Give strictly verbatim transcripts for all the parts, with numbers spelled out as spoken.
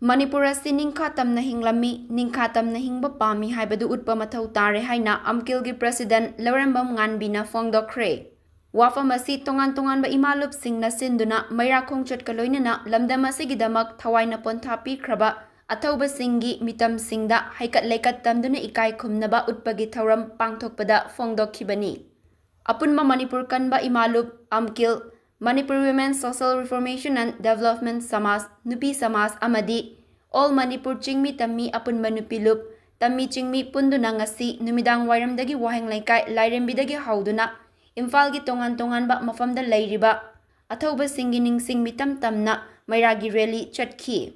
ꯃꯅꯤꯄꯨꯔ ꯑꯁꯤ ꯅꯤꯡꯈꯥ ꯇꯝꯅ ꯍꯤꯡꯂꯝꯃꯤ, ꯅꯤꯡꯈꯥ ꯇꯝꯅ ꯍꯤꯡꯕ ꯄꯥꯝꯃꯤ ꯍꯥꯏꯕꯗꯨ ꯎꯠꯄ ꯃꯊꯧ ꯇꯥꯔꯦ ꯍꯥꯏꯅ ꯑꯝꯀꯤꯜꯒꯤ ꯄ꯭ꯔꯦꯁꯤꯗꯦꯟꯠ ꯂꯧꯔꯦꯝꯕꯝ ꯉꯥꯟꯕꯤꯅ ꯐꯣꯡꯗꯣꯛꯈ꯭ꯔꯦ꯫ ꯋꯥꯐꯝ ꯑꯁꯤ ꯇꯣꯉꯥꯟ ꯇꯣꯉꯥꯟꯕ ꯏꯃꯥꯂꯨꯞꯁꯤꯡꯅ ꯁꯤꯟꯗꯨꯅ ꯃꯩꯔꯥ ꯈꯣꯡꯆꯠꯀ ꯂꯣꯏꯅꯅ ꯂꯝꯗꯝ ꯑꯁꯤꯒꯤꯗꯃꯛ ꯊꯋꯥꯏꯅ ꯄꯣꯟꯊꯥ ꯄꯤꯈ꯭ꯔꯕ ꯑꯊꯧꯕꯁꯤꯡꯒꯤ ꯃꯤꯇꯝꯁꯤꯡꯗ ꯍꯩꯀꯠ ꯂꯩꯀꯠ ꯇꯝꯗꯨꯅ ꯏꯀꯥꯏ ꯈꯨꯝꯅꯕ ꯎꯠꯄꯒꯤ ꯊꯧꯔꯝ ꯄꯥꯡꯊꯣꯛꯄꯗ ꯐꯣꯡꯗꯣꯛꯈꯤꯕꯅꯤ꯫ ꯑꯄꯨꯟꯕ ꯃꯅꯤꯄꯨꯔ ꯀꯟꯕ ꯏꯃꯥꯂꯨꯞ, ꯑꯝꯀꯤꯜ, Manipur Women Social Reformation and Development ꯁꯃꯥꯖ, ꯅꯨꯄꯤ ꯁꯃꯥꯖ ꯑꯃꯗꯤ All Manipur ꯆꯤꯡꯃꯤ ꯇꯝꯃꯤ ꯑꯄꯨꯟꯕ ꯅꯨꯄꯤ ꯂꯨꯞ, ꯇꯝꯃꯤ ꯆꯤꯡꯃꯤ ꯄꯨꯟꯗꯨꯅ ꯉꯁꯤ ꯅꯨꯃꯤꯗꯥꯡ ꯋꯥꯏꯔꯝꯗꯒꯤ ꯋꯥꯍꯦꯡ ꯂꯩꯀꯥꯏ ꯂꯥꯏꯔꯦꯝꯕꯤꯗꯒꯤ ꯍꯧꯗꯨꯅ ꯏꯝꯐꯥꯜꯒꯤ ꯇꯣꯉꯥꯟ ꯇꯣꯉꯥꯟꯕ ꯃꯐꯝꯗ ꯂꯩꯔꯤꯕ ꯑꯊꯧꯕꯁꯤꯡꯒꯤ ꯅꯤꯡꯁꯤꯡ ꯃꯤꯇꯝ ꯇꯝꯅ ꯃꯩꯔꯥꯒꯤ ꯔꯦꯂꯤ ꯆꯠꯈꯤ꯫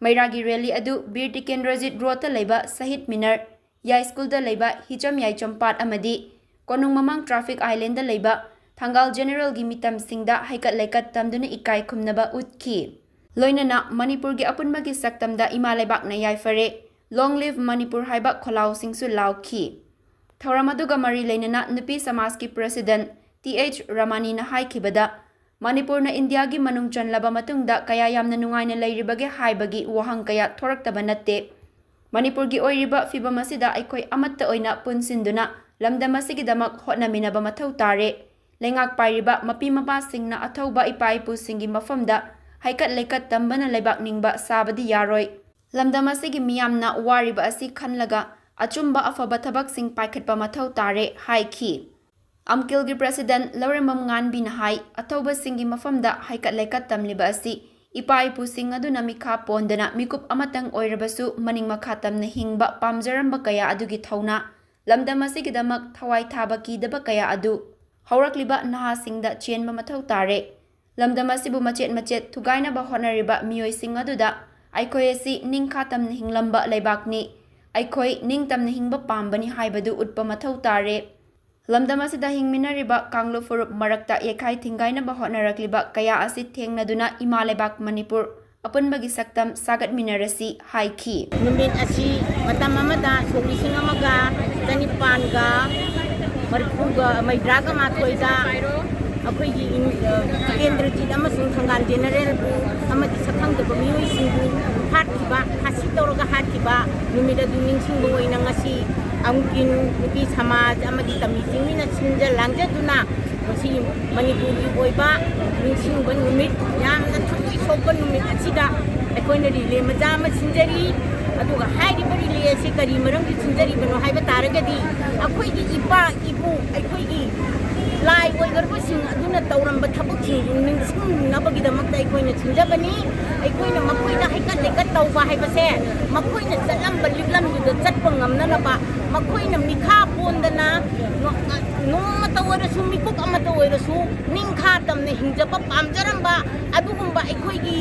ꯃꯩꯔꯥꯒꯤ ꯔꯦꯂꯤ ꯑꯗꯨ ꯕꯤꯔ ꯇꯤꯀꯦꯟꯗ꯭ꯔꯖꯤꯠ ꯔꯣꯗꯇ ꯂꯩꯕ ꯁꯍꯤꯗ ꯃꯤꯅꯔ, ꯌꯥꯏ ꯁ꯭ꯀꯨꯜꯗ ꯂꯩꯕ ꯍꯤꯆꯝ ꯌꯥꯏꯆꯝ ꯄꯥꯠ ꯑꯃꯗꯤ ꯀꯣꯅꯨꯡ ꯃꯃꯥꯡ ꯇ꯭ꯔꯥꯐꯤꯛ ꯑꯥꯏꯂꯦꯟꯗ ꯂꯩꯕ ꯊꯪꯒꯥꯜ ꯖꯦꯅꯦꯔꯦꯜꯒꯤ ꯃꯤꯇꯝꯁꯤꯡꯗ ꯍꯩꯀꯠ ꯂꯩꯀꯠ ꯇꯝꯗꯨꯅ ꯏꯀꯥꯏ ꯈꯨꯝꯅꯕ ꯎꯠꯈꯤ꯫ ꯂꯣꯏꯅꯅ ꯃꯅꯤꯄꯨꯔꯒꯤ ꯑꯄꯨꯟꯕꯒꯤ ꯁꯛꯇꯝꯗ ꯏꯃꯥ ꯂꯩꯕꯥꯛꯅ ꯌꯥꯏꯐꯔꯦ, Long live ꯃꯅꯤꯄꯨꯔ ꯍꯥꯏꯕ ꯈꯣꯜꯂꯥꯎꯁꯤꯡꯁꯨ ꯂꯥꯎꯈꯤ꯫ ꯊꯧꯔꯝ ꯑꯗꯨꯒ ꯃꯔꯤ ꯂꯩꯅꯅ ꯅꯨꯄꯤ ꯁꯃꯥꯖꯀꯤ ꯄ꯭ꯔꯦꯁꯤꯗꯦꯟꯠ ꯇꯤ ꯑꯩꯆ ꯔꯃꯥꯅꯤꯅ ꯍꯥꯏꯈꯤꯕꯗ, ꯃꯅꯤꯄꯨꯔꯅ ꯏꯟꯗꯤꯌꯥꯒꯤ ꯃꯅꯨꯡ ꯆꯜꯂꯕ ꯃꯇꯨꯡꯗ ꯀꯌꯥ ꯌꯥꯝꯅ ꯅꯨꯡꯉꯥꯏꯅ ꯂꯩꯔꯤꯕꯒꯦ ꯍꯥꯏꯕꯒꯤ ꯋꯥꯍꯪ ꯀꯌꯥ ꯊꯣꯔꯛꯇꯕ ꯅꯠꯇꯦ꯫ ꯃꯅꯤꯄꯨꯔꯒꯤ ꯑꯣꯏꯔꯤꯕ ꯐꯤꯕꯝ ꯑꯁꯤꯗ ꯑꯩꯈꯣꯏ ꯑꯃꯠꯇ ꯑꯣꯏꯅ ꯄꯨꯟꯁꯤꯟꯗꯨꯅ ꯂꯝꯗꯝ ꯑꯁꯤꯒꯤꯗꯃꯛ ꯍꯣꯠꯅꯃꯤꯟꯅꯕ ꯃꯊꯧ ꯇꯥꯔꯦ꯫ ꯂꯩꯉꯥꯛ ꯄꯥꯏꯔꯤꯕ ꯃꯄꯤ ꯃꯄꯥꯁꯤꯡꯅ ꯑꯊꯧꯕ ꯏꯄꯥ ꯏꯄꯨꯁꯤꯡꯒꯤ ꯃꯐꯝꯗ ꯍꯩꯀꯠ ꯂꯩꯀꯠ ꯇꯝꯕꯅ ꯂꯩꯕꯥꯛ ꯅꯤꯡꯕ ꯁꯥꯕꯗꯤ ꯌꯥꯔꯣꯏ꯫ ꯂꯝꯗꯝ ꯑꯁꯤꯒꯤ ꯃꯤꯌꯥꯝꯅ ꯋꯥꯔꯤꯕ ꯑꯁꯤ ꯈꯜꯂꯒ ꯑꯆꯨꯝꯕ ꯑꯐꯕ ꯊꯕꯛꯁꯤꯡ ꯄꯥꯏꯈꯠꯄ ꯃꯊꯧ ꯇꯥꯔꯦ ꯍꯥꯏꯈꯤ꯫ ꯑꯝꯀꯤꯜꯒꯤ ꯄ꯭ꯔꯦꯁꯤꯗꯦꯟꯠ ꯂꯧꯔꯦꯝꯕꯝ ꯉꯥꯟꯕꯤꯅ ꯍꯥꯏ, ꯑꯊꯧꯕꯁꯤꯡꯒꯤ ꯃꯐꯝꯗ ꯍꯩꯀꯠ ꯂꯩꯀꯠ ꯇꯝꯂꯤꯕ ꯑꯁꯤ ꯏꯄꯥ ꯏꯄꯨꯁꯤꯡ ꯑꯗꯨꯅ ꯃꯤꯈꯥ ꯄꯣꯟꯗꯅ ꯃꯤꯀꯨꯞ ꯑꯃꯇꯪ ꯑꯣꯏꯔꯕꯁꯨ ꯃꯅꯤꯡ ꯃꯈꯥ ꯇꯝꯅ ꯍꯤꯡꯕ ꯄꯥꯝꯖꯔꯝꯕ ꯀꯌꯥ ꯑꯗꯨꯒꯤ ꯊꯧꯅꯥ, ꯂꯝꯗꯝ ꯑꯁꯤꯒꯤꯗꯃꯛ ꯊꯋꯥꯏ ꯊꯥꯕ ꯀꯤꯗꯕ ꯀꯌꯥ ꯑꯗꯨ ꯍꯧꯔꯛꯂꯤꯕ ꯅꯍꯥꯁꯤꯡꯗ ꯆꯦꯟꯕ ꯃꯊꯧ ꯇꯥꯔꯦ꯫ ꯂꯝꯗꯝ ꯑꯁꯤꯕꯨ ꯃꯆꯦꯠ ꯃꯆꯦꯠ ꯊꯨꯒꯥꯏꯅꯕ ꯍꯣꯠꯅꯔꯤꯕ ꯃꯤꯑꯣꯏꯁꯤꯡ ꯑꯗꯨꯗ ꯑꯩꯈꯣꯏ ꯑꯁꯤ ꯅꯤꯡꯈꯥ ꯇꯝꯅ ꯍꯤꯡꯂꯝꯕ ꯂꯩꯕꯥꯛꯅꯤ, ꯑꯩꯈꯣꯏ ꯅꯤꯡꯇꯝꯅ ꯍꯤꯡꯕ ꯄꯥꯝꯕꯅꯤ ꯍꯥꯏꯕꯗꯨ ꯎꯠꯄ ꯃꯊꯧ ꯇꯥꯔꯦ꯫ ꯂꯝꯗꯝ ꯑꯁꯤꯗ ꯍꯤꯡꯃꯤꯟꯅꯔꯤꯕ ꯀꯥꯡꯂꯨꯞ ꯐꯨꯔꯨꯞ ꯃꯔꯛꯇ ꯌꯩꯈꯥꯏ ꯊꯤꯡꯒꯥꯏꯅꯕ ꯍꯣꯠꯅꯔꯛꯂꯤꯕ ꯀꯌꯥ ꯑꯁꯤ ꯊꯦꯡꯅꯗꯨꯅ ꯏꯃꯥ ꯂꯩꯕꯥꯛ ꯃꯅꯤꯄꯨꯔ ꯑꯄꯨꯟꯕꯒꯤ ꯁꯛꯇꯝ ꯁꯥꯒꯠꯃꯤꯟꯅꯔꯁꯤ ꯍꯥꯏꯈꯤ꯫ ꯅꯨꯃꯤꯠ ꯑꯁꯤ ꯃꯇꯝ ꯑꯃꯗ ꯁꯣꯛ ꯂꯤꯁꯤꯡ ꯑꯃꯒ ꯆꯅꯤꯄꯥꯟꯒ ꯃꯔꯤꯐꯨꯒ ꯃꯩꯗ꯭ꯔꯥꯒ ꯃꯥꯊꯣꯏꯗ ꯑꯩꯈꯣꯏꯒꯤ ꯏꯟ-, ꯑ, ꯇꯤꯀꯦꯟꯗ꯭ꯔꯖꯤꯠ ꯑꯃꯁꯨꯡ ꯊꯪꯒꯥꯜ ꯖꯦꯅꯦꯔꯦꯜꯕꯨ ꯑꯃꯗꯤ ꯁꯛꯈꯪꯗꯕ ꯃꯤꯑꯣꯏꯁꯤꯡꯕꯨ ꯏꯝꯐꯥꯜ ꯍꯥꯠꯈꯤꯕ, ꯐꯥꯁꯤ ꯇꯧꯔꯒ ꯍꯥꯠꯈꯤꯕ ꯅꯨꯃꯤꯠ ꯑꯗꯨ ꯅꯤꯡꯁꯤꯡꯕ ꯑꯣꯏꯅ ꯉꯁꯤ ꯑꯃꯨꯛꯀꯤꯟ ꯅꯨꯄꯤ ꯁꯃꯥꯖ ꯑꯃꯗꯤ ꯇꯝꯃꯤ ꯆꯤꯡꯃꯤꯅ ꯁꯤꯟꯖ ꯂꯥꯡꯖꯗꯨꯅ ꯉꯁꯤ ꯃꯅꯤꯄꯨꯔꯒꯤ ꯑꯣꯏꯕ ꯅꯤꯡꯁꯤꯡꯕ ꯅꯨꯃꯤꯠ, ꯌꯥꯝꯅ ꯊꯃꯣꯏ ꯁꯣꯛꯄ ꯅꯨꯃꯤꯠ ꯑꯁꯤꯗ ꯑꯩꯈꯣꯏꯅ ꯔꯤꯂꯦ ꯃꯆꯥ ꯑꯃ ꯁꯤꯟꯖꯔꯤ꯫ ꯑꯗꯨꯒ ꯍꯥꯏꯔꯤꯕ ꯔꯤꯂꯦ ꯑꯁꯤ ꯀꯔꯤ ꯃꯔꯝꯒꯤ ꯁꯤꯟꯖꯔꯤꯕꯅꯣ ꯍꯥꯏꯕ ꯇꯥꯔꯒꯗꯤ, ꯑꯩꯈꯣꯏꯒꯤ ꯏꯄꯥ ꯏꯄꯨ, ꯑꯩꯈꯣꯏꯒꯤ ꯂꯥꯏ ꯑꯣꯏꯈ꯭ꯔꯕꯁꯤꯡ ꯑꯗꯨꯅ ꯇꯧꯔꯝꯕ ꯊꯕꯛꯁꯤꯡꯗꯨ ꯅꯤꯡꯁꯤꯡꯅꯕꯒꯤꯗꯃꯛꯇ ꯑꯩꯈꯣꯏꯅ ꯁꯤꯟꯖꯕꯅꯤ꯫ ꯑꯩꯈꯣꯏꯅ ꯃꯈꯣꯏꯗ ꯍꯩꯀꯠ ꯂꯩꯀꯠ ꯇꯧꯕ ꯍꯥꯏꯕꯁꯦ, ꯃꯈꯣꯏꯅ ꯆꯠꯂꯝꯕ ꯂꯤꯛꯂꯝꯗꯨꯗ ꯆꯠꯄ ꯉꯝꯅꯅꯕ, ꯃꯈꯣꯏꯅ ꯃꯤꯈꯥ ꯄꯣꯟꯗꯅ ꯅꯣ-, ꯅꯣꯡꯃꯇ ꯑꯣꯏꯔꯁꯨ, ꯃꯤꯀꯨꯞ ꯑꯃꯇ ꯑꯣꯏꯔꯁꯨ ꯅꯤꯡꯈꯥ ꯇꯝꯅ ꯍꯤꯡꯖꯕ ꯄꯥꯝꯖꯔꯝꯕ ꯑꯗꯨꯒꯨꯝꯕ ꯑꯩꯈꯣꯏꯒꯤ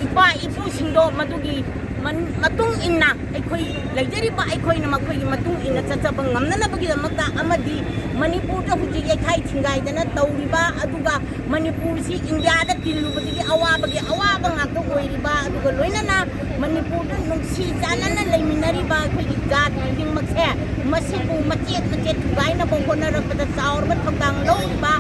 ꯏꯄꯥ ꯏꯄꯨꯁꯤꯡꯗꯣ ꯃꯗꯨꯒꯤ ꯃꯟ-, ꯃꯇꯨꯡ ꯏꯟꯅ ꯑꯩꯈꯣꯏ ꯂꯩꯖꯔꯤꯕ, ꯑꯩꯈꯣꯏꯅ ꯃꯈꯣꯏꯒꯤ ꯃꯇꯨꯡ ꯏꯟꯅ ꯆꯠꯆꯕ ꯉꯝꯅꯅꯕꯒꯤꯗꯃꯛꯇ ꯑꯃꯗꯤ ꯃꯅꯤꯄꯨꯔꯗ ꯍꯧꯖꯤꯛ ꯌꯩꯈꯥꯏ ꯊꯤꯡꯒꯥꯏꯗꯅ ꯇꯧꯔꯤꯕ, ꯑꯗꯨꯒ ꯃꯅꯤꯄꯨꯔꯁꯤ ꯏꯟꯗꯤꯌꯥꯗ ꯇꯤꯜꯂꯨꯕꯗꯒꯤ ꯑꯋꯥꯕꯒꯤ ꯑꯋꯥꯕ ꯉꯥꯛꯇ ꯑꯣꯏꯔꯤꯕ, ꯑꯗꯨꯒ ꯂꯣꯏꯅꯅ ꯃꯅꯤꯄꯨꯔꯗ ꯅꯨꯡꯁꯤ ꯆꯥꯟꯅꯅ ꯂꯩꯃꯤꯟꯅꯔꯤꯕ ꯑꯩꯈꯣꯏꯒꯤ ꯖꯥꯠ ꯈꯨꯗꯤꯡꯃꯛꯁꯦ, ꯃꯁꯤꯕꯨ ꯃꯆꯦꯠ ꯃꯆꯦꯠ ꯊꯨꯒꯥꯏꯅꯕ ꯍꯣꯠꯅꯔꯛꯄꯗ ꯆꯥꯎꯔꯕ ꯊꯧꯗꯥꯡ ꯂꯧꯔꯤꯕ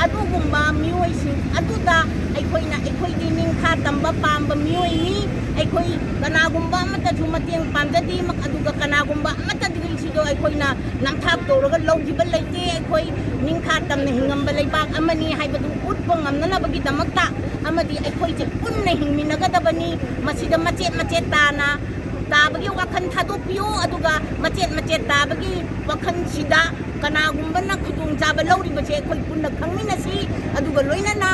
ꯑꯗꯨꯒꯨꯝꯕ ꯃꯤꯑꯣꯏꯁꯤꯡ ꯑꯗꯨꯗ ꯑꯩꯈꯣꯏꯅ, ꯑꯩꯈꯣꯏꯗꯤ ꯅꯤꯡꯈꯥ ꯇꯝꯕ ꯄꯥꯝꯕ ꯃꯤꯑꯣꯏꯅꯤ꯫ ꯑꯩꯈꯣꯏ ꯀꯅꯥꯒꯨꯝꯕ ꯑꯃꯠꯇꯁꯨ ꯃꯇꯦꯡ ꯄꯥꯡꯖꯗꯦ, ꯑꯗꯨꯒ ꯀꯅꯥꯒꯨꯝꯕ ꯑꯃꯠꯇꯗꯒꯤꯁꯨ ꯑꯩꯈꯣꯏꯅ ꯅꯝꯊꯥꯛ ꯇꯧꯔꯒ ꯂꯧꯈꯤꯕ ꯂꯩꯇꯦ꯫ ꯑꯩꯈꯣꯏ ꯅꯤꯡꯈꯥ ꯇꯝꯅ ꯍꯤꯡꯉꯝꯕ ꯂꯩꯕꯥꯛ ꯑꯃꯅꯤ ꯍꯥꯏꯕꯗꯨ ꯎꯠꯄ ꯉꯝꯅꯅꯕꯒꯤꯗꯃꯛꯇ ꯑꯃꯗꯤ ꯑꯩꯈꯣꯏꯁꯦ ꯄꯨꯟꯅ ꯍꯤꯡꯃꯤꯟꯅꯒꯗꯕꯅꯤ꯫ ꯃꯁꯤꯗ ꯃꯆꯦꯠ ꯃꯆꯦꯠ ꯇꯥꯅ ꯇꯥꯕꯒꯤ ꯋꯥꯈꯜ ꯊꯥꯗꯣꯛꯄꯤꯌꯨ, ꯑꯗꯨꯒ ꯃꯆꯦꯠ ꯃꯆꯦꯠ ꯇꯥꯕꯒꯤ ꯋꯥꯈꯜꯁꯤꯗ ꯀꯅꯥꯒꯨꯝꯕꯅ ꯈꯨꯗꯣꯡꯆꯥꯕ ꯂꯧꯔꯤꯕꯁꯦ ꯑꯩꯈꯣꯏ ꯄꯨꯟꯅ ꯈꯪꯃꯤꯟꯅꯁꯤ꯫ ꯑꯗꯨꯒ ꯂꯣꯏꯅꯅ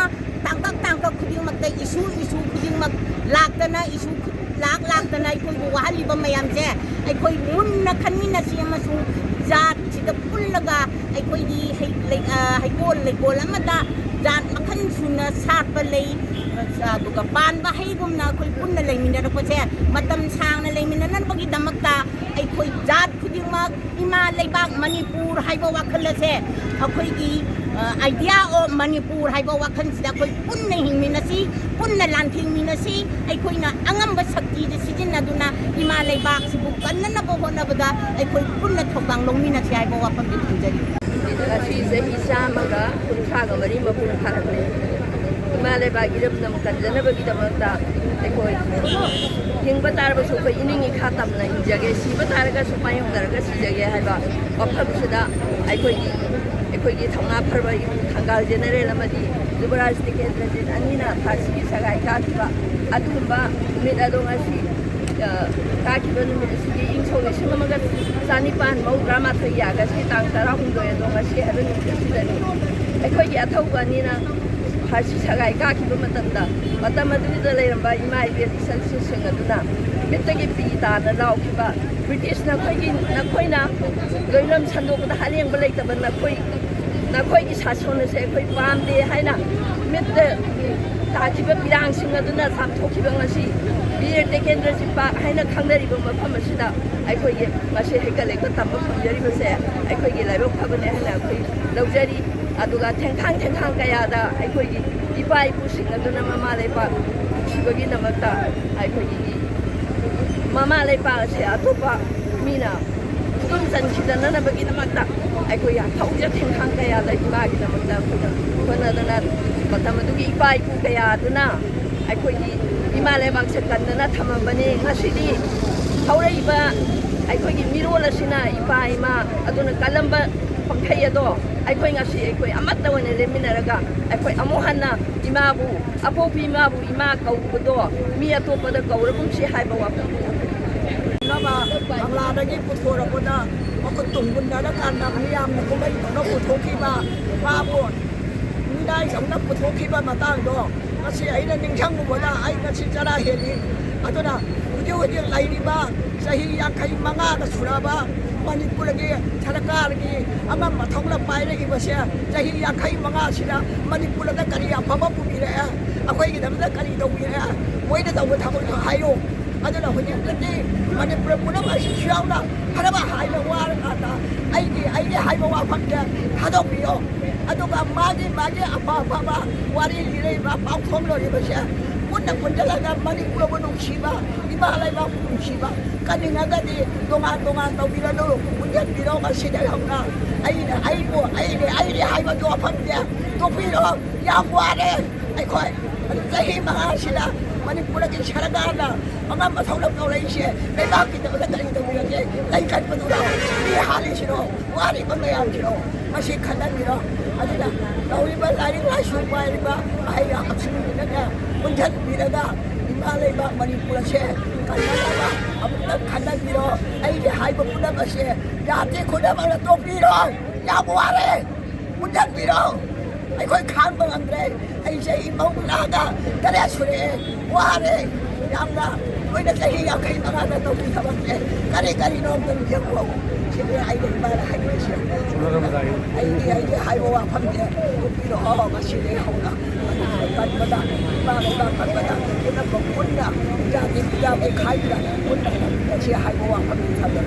ꯇꯥꯡꯀꯛ ꯇꯥꯡꯀꯛ ꯈꯨꯗꯤꯡꯃꯛꯇ ꯏꯁꯨ ꯏꯁꯨ ꯈꯨꯗꯤꯡꯃꯛ ꯂꯥꯛꯇꯅ, ꯏꯁꯨ ꯈꯨ-, ꯂꯥꯛ ꯂꯥꯛꯇꯅ ꯑꯩꯈꯣꯏꯕꯨ ꯋꯥꯍꯜꯂꯤꯕ ꯃꯌꯥꯝꯁꯦ ꯑꯩꯈꯣꯏ ꯃꯨꯟꯅ ꯈꯟꯃꯤꯟꯅꯁꯤ, ꯑꯃꯁꯨꯡ ꯖꯥꯠꯁꯤꯗ ꯄꯨꯜꯂꯒ ꯑꯩꯈꯣꯏꯒꯤ ꯍꯩ-, ꯂꯩ-, ꯑ, ꯍꯩꯀꯣꯜ ꯂꯩꯀꯣꯜ ꯑꯃꯗ ꯖꯥꯠ ꯃꯈꯜ ꯁꯨꯅ ꯁꯥꯠꯄ ꯂꯩ, ꯑꯗꯨꯒ ꯄꯥꯟꯕ ꯍꯩꯒꯨꯝꯅ ꯑꯩꯈꯣꯏ ꯄꯨꯟꯅ ꯂꯩꯃꯤꯟꯅꯔꯛꯄꯁꯦ ꯃꯇꯝ ꯁꯥꯡꯅ ꯂꯩꯃꯤꯟꯅꯅꯕꯒꯤꯗꯃꯛꯇ ꯑꯩꯈꯣꯏ ꯖꯥꯠ ꯈꯨꯗꯤꯡꯃꯛ ꯏꯃꯥ ꯂꯩꯕꯥꯛ ꯃꯅꯤꯄꯨꯔ ꯍꯥꯏꯕ ꯋꯥꯈꯜ ꯑꯁꯦ, ꯑꯩꯈꯣꯏꯒꯤ, ꯑ, Idea of ꯃꯅꯤꯄꯨꯔ ꯍꯥꯏꯕ ꯋꯥꯈꯜꯁꯤꯗ ꯑꯩꯈꯣꯏ ꯄꯨꯟꯅ ꯍꯤꯡꯃꯤꯟꯅꯁꯤ, ꯄꯨꯟꯅ ꯂꯥꯟꯊꯦꯡꯃꯤꯟꯅꯁꯤ꯫ ꯑꯩꯈꯣꯏꯅ ꯑꯉꯝꯕ ꯁꯛꯇꯤꯗ ꯁꯤꯖꯤꯟꯅꯗꯨꯅ ꯏꯃꯥ ꯂꯩꯕꯥꯛꯁꯤꯕꯨ ꯀꯟꯅꯅꯕ ꯍꯣꯠꯅꯕꯗ ꯑꯩꯈꯣꯏ ꯄꯨꯟꯅ ꯊꯧꯗꯥꯡ ꯂꯧꯃꯤꯟꯅꯁꯤ ꯍꯥꯏꯕ ꯋꯥꯐꯝꯗꯨ ꯊꯝꯖꯔꯤ꯫ ꯉꯁꯤ ꯆꯍꯤ ꯆꯥꯝꯃꯒ ꯀꯨꯟꯊ꯭ꯔꯥꯒ ꯃꯔꯤ ꯃꯄꯨꯡ ꯐꯥꯔꯛꯂꯦ꯫ ꯏꯃꯥ ꯂꯩꯕꯥꯛ ꯏꯔꯝꯗꯝ ꯀꯟꯖꯅꯕꯒꯤꯗꯃꯛꯇ ꯑꯩꯈꯣꯏ ꯍꯤꯡꯕ ꯇꯥꯔꯕꯁꯨ ꯑꯩꯈꯣꯏ ꯏꯅꯤꯡ ꯏꯈꯥ ꯇꯝꯅ ꯍꯤꯡꯖꯒꯦ, ꯁꯤꯕ ꯇꯥꯔꯒꯁꯨ ꯃꯥꯌꯣꯛꯅꯔꯒ ꯁꯤꯖꯒꯦ ꯍꯥꯏꯕ ꯋꯥꯐꯝꯁꯤꯗ ꯑꯩꯈꯣꯏꯒꯤ, ꯑꯩꯈꯣꯏꯒꯤ ꯊꯧꯅꯥ ꯐꯔꯕ ꯏꯄꯨ ꯊꯪꯒꯥꯜ ꯖꯦꯅꯔꯦꯜ ꯑꯃꯗꯤ ꯌꯨꯕꯔꯥꯖ ꯇꯤꯀꯦꯟꯗ꯭ꯔꯖꯤꯠ ꯑꯅꯤꯅ ꯐꯥꯁꯤꯒꯤ ꯁꯒꯥꯏ ꯀꯥꯈꯤꯕ ꯑꯗꯨꯒꯨꯝꯕ ꯅꯨꯃꯤꯠ ꯑꯗꯣ ꯉꯁꯤ, ꯑ, ꯀꯥꯈꯤꯕ ꯅꯨꯃꯤꯠ ꯑꯁꯤꯒꯤ ꯏꯪ ꯁꯣꯛ ꯂꯤꯁꯤꯡ ꯑꯃꯒ ꯆꯥꯅꯤꯄꯥꯟ ꯃꯧꯗ꯭ꯔꯥ ꯃꯥꯊꯣꯏꯒꯤ ꯑꯥꯒꯁꯀꯤ ꯇꯥꯡ ꯇꯔꯥꯍꯨꯝꯗꯣꯏ ꯑꯗꯣ ꯉꯁꯤ ꯍꯥꯏꯕ ꯅꯨꯃꯤꯠ ꯑꯁꯤꯗꯅꯤ꯫ ꯑꯩꯈꯣꯏꯒꯤ ꯑꯊꯧꯕ ꯑꯅꯤꯅ ꯐꯥꯁꯤ ꯁꯒꯥꯏ ꯀꯥꯈꯤꯕ ꯃꯇꯝꯗ, ꯃꯇꯝ ꯑꯗꯨꯗ ꯂꯩꯔꯝꯕ ꯏꯃꯥ ꯏꯕꯦꯜ ꯏꯆꯜꯁꯤꯡ ꯑꯗꯨꯅ ꯃꯤꯠꯇꯒꯤ ꯄꯤ ꯇꯥꯅ ꯂꯥꯎꯈꯤꯕ, "ꯕ꯭ꯔꯤꯇꯤꯁ ꯅꯈꯣꯏꯒꯤ, ꯅꯈꯣꯏꯅ ꯂꯣꯏꯂꯝ ꯁꯟꯗꯣꯛꯄꯗ ꯑꯔꯦꯡꯕ ꯂꯩꯇꯕ ꯅꯈꯣꯏ, ꯅꯈꯣꯏꯒꯤ ꯁꯥꯁꯣꯟ ꯑꯁꯦ ꯑꯩꯈꯣꯏ ꯄꯥꯝꯗꯦ" ꯍꯥꯏꯅ ꯃꯤꯠꯇ ꯇꯥꯈꯤꯕ ꯄꯤꯔꯥꯡꯁꯤꯡ ꯑꯗꯨꯅ ꯆꯥꯝꯊꯣꯛꯈꯤꯕ ꯉꯁꯤ ꯕꯤꯔ ꯇꯦꯀꯦꯟꯗ꯭ꯔꯖꯤꯠ ꯄꯥꯛ ꯍꯥꯏꯅ ꯈꯪꯅꯔꯤꯕ ꯃꯐꯝ ꯑꯁꯤꯗ ꯑꯩꯈꯣꯏꯒꯤ ꯉꯁꯤ ꯍꯩꯀꯠ ꯂꯩꯀꯠ ꯇꯝꯕ ꯐꯪꯖꯔꯤꯕꯁꯦ ꯑꯩꯈꯣꯏꯒꯤ ꯂꯥꯏꯕꯛ ꯐꯕꯅꯦ ꯍꯥꯏꯅ ꯑꯩꯈꯣꯏ ꯂꯧꯖꯔꯤ꯫ ꯑꯗꯨꯒ ꯊꯦꯡꯈꯥꯡ ꯊꯦꯡꯈꯥꯡ ꯀꯌꯥꯗ ꯑꯩꯈꯣꯏꯒꯤ ꯏꯄꯥ ꯏꯄꯨꯁꯤꯡ ꯑꯗꯨꯅ ꯃꯃꯥ ꯂꯩꯄꯥꯛ ꯅꯨꯡꯁꯤꯕꯒꯤꯗꯃꯛꯇ ꯑꯩꯈꯣꯏꯒꯤ ꯃꯃꯥ ꯂꯩꯄꯥꯛ ꯑꯁꯦ ꯑꯇꯣꯞꯄ ꯃꯤꯅ ꯈꯨꯗꯨꯝ ꯆꯟꯈꯤꯗꯅꯅꯕꯒꯤꯗꯃꯛꯇ ꯑꯩꯈꯣꯏ ꯍꯧꯖ ꯊꯦꯡꯈꯥꯡ ꯀꯌꯥꯗ ꯏꯃꯥꯒꯤꯗꯃꯛꯇ ꯑꯩꯈꯣꯏꯅ ꯍꯣꯠꯅꯗꯅ ꯃꯇꯝ ꯑꯗꯨꯒꯤ ꯏꯄꯥ ꯏꯄꯨ ꯀꯌꯥ ꯑꯗꯨꯅ ꯑꯩꯈꯣꯏꯒꯤ ꯏꯃꯥ ꯂꯩꯕꯥꯛꯁꯦ ꯀꯟꯗꯅ ꯊꯝꯃꯝꯕꯅꯤ꯫ ꯉꯁꯤꯗꯤ ꯍꯧꯔꯛꯏꯕ ꯑꯩꯈꯣꯏꯒꯤ ꯃꯤꯔꯣꯜ ꯑꯁꯤꯅ ꯏꯄꯥ ꯏꯃꯥ ꯑꯗꯨꯅ ꯀꯜꯂꯝꯕ ꯄꯥꯡꯈꯩ ꯑꯗꯣ ꯑꯩꯈꯣꯏ ꯉꯁꯤ ꯑꯩꯈꯣꯏ ꯑꯃꯠꯇ ꯑꯣꯏꯅ ꯂꯦꯞꯃꯤꯟꯅꯔꯒ ꯑꯩꯈꯣꯏ ꯑꯃꯨꯛ ꯍꯟꯅ ꯏꯃꯥꯕꯨ, ꯑꯄꯣꯛꯄꯤ ꯏꯃꯥꯕꯨ ꯏꯃꯥ ꯀꯧꯕꯗꯣ ꯃꯤ ꯑꯇꯣꯞꯄꯗ ꯀꯧꯔꯒꯨꯝꯁꯤ ꯍꯥꯏꯕ ꯋꯥꯐꯝ ꯅꯕ ꯀꯪꯂꯥꯗꯒꯤ ꯄꯨꯊꯣꯔꯛꯄꯗ ꯃꯈꯨꯠ ꯇꯨꯝꯒꯨꯟꯅꯔꯀꯥꯟꯗ ꯃꯤꯌꯥꯝꯅ ꯀꯨꯝꯍꯩ ꯇꯧꯅ ꯄꯨꯊꯣꯛꯈꯤꯕ ꯃꯥꯕꯨ ꯃꯤꯅꯥꯏ ꯇꯧꯅ ꯄꯨꯊꯣꯛꯈꯤꯕ ꯃꯇꯥꯡꯗꯣ ꯉꯁꯤ ꯑꯩꯅ ꯅꯤꯡꯁꯤꯡꯉꯨꯕꯗ ꯑꯩ ꯉꯁꯤ ꯆꯔꯥ ꯍꯦꯜꯂꯤ꯫ ꯑꯗꯨꯅ ꯍꯧꯖꯤꯛ ꯍꯧꯖꯤꯛ ꯂꯩꯔꯤꯕ ꯆꯍꯤ ꯌꯥꯡꯈꯩ ꯃꯉꯥꯒ ꯁꯨꯔꯕ ꯃꯅꯤꯄꯨꯔꯒꯤ ꯁꯔꯀꯥꯔꯒꯤ ꯑꯃ ꯃꯊꯧꯅ ꯄꯥꯏꯔꯛꯏꯕꯁꯦ ꯆꯍꯤ ꯌꯥꯡꯈꯩ ꯃꯉꯥꯁꯤꯗ ꯃꯅꯤꯄꯨꯔꯗ ꯀꯔꯤ ꯑꯐꯕ ꯄꯨꯕꯤꯔꯛꯑꯦ? ꯑꯩꯈꯣꯏꯒꯤꯗꯃꯛꯇ ꯀꯔꯤ ꯇꯧꯕꯤꯔꯛꯑꯦ? ꯃꯣꯏꯅ ꯇꯧꯕ ꯊꯕꯛꯇꯣ ꯍꯥꯏꯌꯨ꯫ ꯑꯗꯨꯅ ꯍꯧꯖꯤꯛꯇꯗꯤ ꯃꯅꯤꯄꯨꯔ ꯄꯨꯝꯅꯃꯛ ꯑꯁꯤꯁꯨ ꯌꯥꯎꯅ ꯐꯅꯕ ꯍꯥꯏꯅ ꯋꯥꯔꯀꯥꯟꯗ ꯑꯩꯒꯤ, ꯑꯩꯒꯤ ꯍꯥꯏꯕ ꯋꯥꯐꯝꯁꯦ ꯊꯥꯗꯣꯛꯄꯤꯌꯣ꯫ ꯑꯗꯨꯒ ꯃꯥꯒꯤ, ꯃꯥꯒꯤ ꯑꯐ ꯑꯐꯕ ꯋꯥꯔꯤ ꯂꯤꯔꯛꯏꯕ ꯄꯥꯎꯈꯣꯝ ꯂꯣꯏꯔꯤꯕꯁꯦ ꯄꯨꯟꯅ ꯄꯨꯟꯁꯤꯜꯂꯒ ꯃꯅꯤꯄꯨꯔꯕꯨ ꯅꯨꯡꯁꯤꯕ, ꯏꯃꯥ ꯂꯩꯕꯥꯛꯄꯨ ꯅꯨꯡꯁꯤꯕ ꯀꯟꯅꯤꯡꯉꯒꯗꯤ ꯇꯣꯉꯥꯟ ꯇꯣꯉꯥꯟ ꯇꯧꯕꯤꯔꯅꯨ, ꯄꯨꯟꯁꯤꯟꯕꯤꯔꯣ꯫ ꯉꯁꯤꯗꯒꯤ ꯍꯧꯅ ꯑꯩꯅ ꯑꯩꯕꯨ, ꯑꯩꯅꯦ, ꯑꯩꯅꯦ ꯍꯥꯏꯕꯒꯤ ꯋꯥꯐꯝꯁꯦ ꯇꯣꯛꯄꯤꯔꯣ꯫ ꯌꯥꯝ ꯋꯥꯔꯦ꯫ ꯑꯩꯈꯣꯏ ꯑꯗꯨ ꯆꯍꯤ ꯃꯉꯥꯁꯤꯗ ꯃꯅꯤꯄꯨꯔꯒꯤ ꯁꯔꯀꯥꯔꯅ ꯑꯉꯝꯕ ꯊꯧꯔꯝ ꯇꯧꯔꯛꯏꯁꯦ ꯂꯩꯕꯥꯛꯀꯤꯗꯃꯛꯇ ꯀꯔꯤ ꯇꯧꯕꯤꯔꯒꯦ? ꯂꯩ ꯀꯠꯄꯗꯨꯔꯣ? ꯃꯤ ꯍꯥꯠꯂꯤꯁꯤꯔꯣ? ꯋꯥꯔꯤꯕ ꯃꯌꯥꯝꯁꯤꯔꯣ? ꯃꯁꯤ ꯈꯟꯅꯕꯤꯔꯣ꯫ ꯑꯗꯨꯅ ꯇꯧꯔꯤꯕ ꯂꯥꯏꯔꯤꯛ ꯂꯥꯏꯁꯨ ꯄꯥꯏꯔꯤꯕ ꯑꯍꯩ ꯑꯈꯪꯁꯤꯡꯁꯤꯅꯅꯦ ꯄꯨꯟꯁꯤꯟꯕꯤꯔꯒ ꯏꯃꯥ ꯂꯩꯕꯥꯛ ꯃꯅꯤꯄꯨꯔ ꯑꯁꯦ ꯀꯟꯅꯅꯕ ꯑꯃꯨꯛꯇꯪ ꯈꯟꯅꯕꯤꯔꯣ꯫ ꯑꯩꯒꯤ ꯍꯥꯏꯕ ꯄꯨꯝꯅꯃꯛ ꯑꯁꯦ ꯖꯥꯇꯤ ꯈꯨꯗꯤꯡꯃꯛꯅ ꯇꯣꯛꯄꯤꯔꯣ꯫ ꯌꯥꯝ ꯋꯥꯔꯦ꯫ ꯃꯨꯊꯠꯄꯤꯔꯣ꯫ ꯑꯩꯈꯣꯏ ꯈꯥꯡꯕ ꯉꯝꯗ꯭ꯔꯦ꯫ ꯑꯩ ꯆꯍꯤ ꯃꯧꯗ꯭ꯔꯥꯒ ꯇꯔꯦꯠ ꯁꯨꯔꯛꯑꯦ꯫ ꯋꯥꯔꯦ꯫ ꯌꯥꯝꯅ ꯂꯣꯏꯅ ꯆꯍꯤ ꯌꯥꯡꯈꯩ ꯃꯉꯥꯗ ꯇꯧꯕꯤ ꯊꯕꯛꯁꯦ ꯀꯔꯤ ꯀꯔꯤꯅꯣ ꯑꯝꯇ ꯌꯦꯡꯉꯣ꯫ ꯁꯤꯅꯤ ꯑꯩꯅ ꯏꯃꯥꯗ ꯍꯥꯏꯗꯣꯏꯁꯦ꯫ ꯑꯩꯒꯤ ꯑꯩꯒꯤ ꯍꯥꯏꯕ ꯋꯥꯐꯝꯁꯦ ꯎꯠꯄꯤꯔꯛꯑꯣ꯫ ꯉꯁꯤꯗꯒꯤ ꯍꯧꯅ ꯀꯟꯕꯗ ꯏꯃꯥ ꯂꯩꯕꯥꯛ ꯀꯟꯕꯗ ꯄꯨꯝꯅꯃꯛ ꯄꯨꯟꯅ ꯖꯥꯇꯤ ꯈꯨꯗꯤꯡꯃꯛ ꯈꯥꯏꯗꯅ ꯄꯨꯟꯅ ꯉꯁꯤ ꯍꯥꯏꯕ ꯋꯥꯐꯝꯁꯦ ꯊꯝꯖꯔꯦ꯫